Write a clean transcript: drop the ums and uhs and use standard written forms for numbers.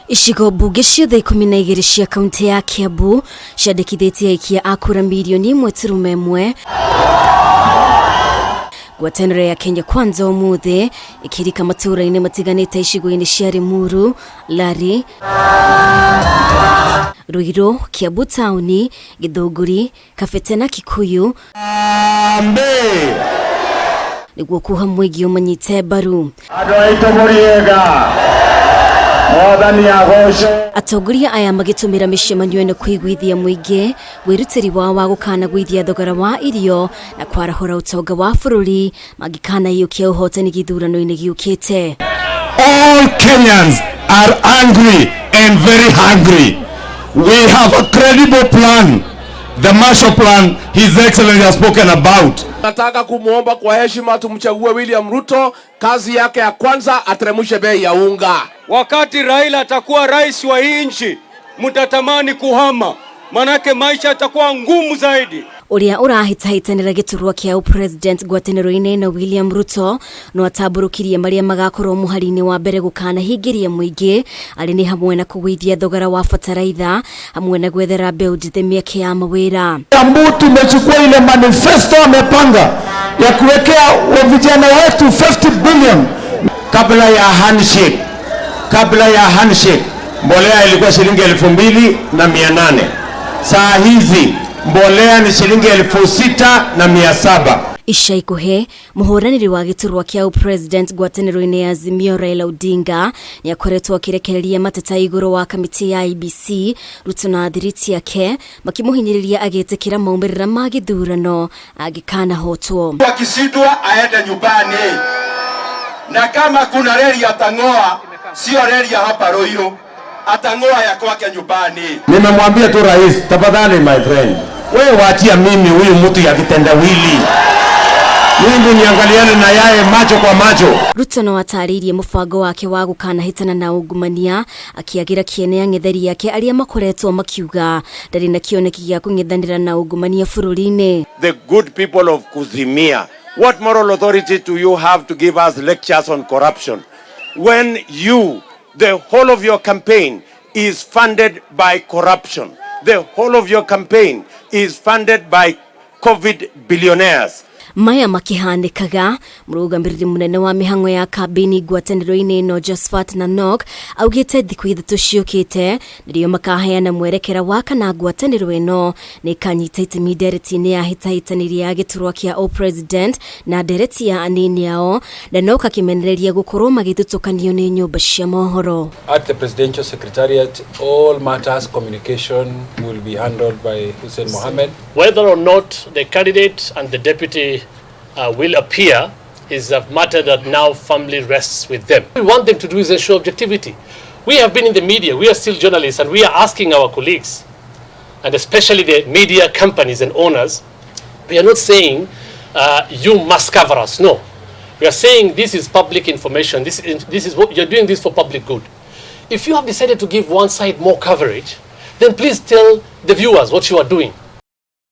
Icigo mbunge ciothe 12 cia kaunti ya Kiambu ciandĩkithĩtie aikia a kura mirioni 1.1. Ngwatanĩro ya Kenya Kwanza ũmũthĩ ĩkĩrika matũũra-inĩ matiganĩte icigo-inĩ cia Limuru, Lari, Ruiru, Kiambu taũni, Githunguri, Kabete na Kikuyu nĩguo kuha mũingĩ ũmanyite mbaru. Andũ aitũ mũrĩega, Mwathani agocwo. Atongoria aya magĩtũmĩra mĩcemanio ĩno kũiguithia mũingĩ wĩrutĩri wao wa gũkanagũithia thogora wa irio na kwarahũra ũtonga wa bũrũri mangĩkanaiyũkia ũhotani gĩthurano-inĩ gĩũkĩte. All Kenyans are angry and very hungry. We have a credible plan, the Marshall Plan His Excellency has spoken about. Nataka kumwomba kwa heshima tumchague William Ruto. Kazi yake ya kwanza ateremshe bei ya unga. Wakati Raila atakuwa rais wa hii nchi, mtatamani kuhama, manake maisha yatakuwa ngumu zaidi. Ũrĩa ũrahĩtahĩtanĩra gĩturwa kĩa ũpresident ngwatanĩro-inĩ ĩno William Ruto no atambũrũkirie marĩa magakorwo mũhari-inĩ wa mbere gũkanahingĩria mũingĩ arĩ nĩ hamwe na kũgũithia thogora wa bataraitha hamwe na gwethera mbeũ njĩthĩ mĩeke ya mawĩra. Kiambu tumechukua ile manifesto amepanga ya kuwekea wa vijana wetu 50 billion. Kabla ya handshake mbolea ilikuwa shilingi 2800. Saa hizi mbolea ni shilingi 6700. Ica ikuhĩ mũhũranĩri wa gĩturwa kĩa ũpresident ngwatanĩro-inĩ ya Azimio Raila Odinga nĩ akoretwo akĩrekereria mateta igũrũ wa kamĩtĩ ya IEBC. Ruto na athiriti ake makĩmũhinyĩrĩria agĩtĩkĩra maumĩrĩra ma gĩthurano angĩkanahotwo. Akishindwa aende nyumbani, na kama kuna reli atang'oa, sio reli ya hapa Ruiru, atang'oa ya kwake nyumbani. Nimemwambia tu rais, tafadhali my friend, wewe waachia mimi huyu mtu ya kitendawili, mimi niangaliane na yaye macho kwa macho. Ruto no atarĩirie mũbango wake wa gũkanahĩtana na ungumania akĩagĩra kĩene ang'etheri ake arĩa makoretwo makiuga ndarĩ na kĩoneki gĩa kũng'ethanĩra na ungumania bũrũri-inĩ. The good people of Kuzimia, what moral authority do you have to give us lectures on corruption when you, the whole of your campaign is funded by corruption? The whole of your campaign is funded by COVID billionaires. Maya makĩhanĩkaga, mũrũgamĩrĩri mũnene wa mĩhang'o ya kambĩini ngwatanĩro-inĩ ĩno Josphat Nanok augĩte thikũ 3 ciũkĩte nĩrĩo makaheana mwerekera wa kana ngwatanĩro ĩno nĩ ĩkanyita itemi ndereti-inĩ ya hĩtahĩtanĩria ya gĩturwa kĩa ũpresident na ndereti ya anini ao. Nanok akĩmenereria gũkorwo magĩthutũkanio nĩ nyũmba cia mohoro. At the Presidential Secretariat, all matters communication will be handled by Hussein Mohammed. Whether or not the candidate and the deputy will appear is a matter that now firmly rests with them. What we want them to do is ensure objectivity. We have been in the media, we are still journalists, and we are asking our colleagues, and especially the media companies and owners, we are not saying you must cover us. No. We are saying this is public information. This is what you're doing this for public good. If you have decided to give one side more coverage, then please tell the viewers what you are doing.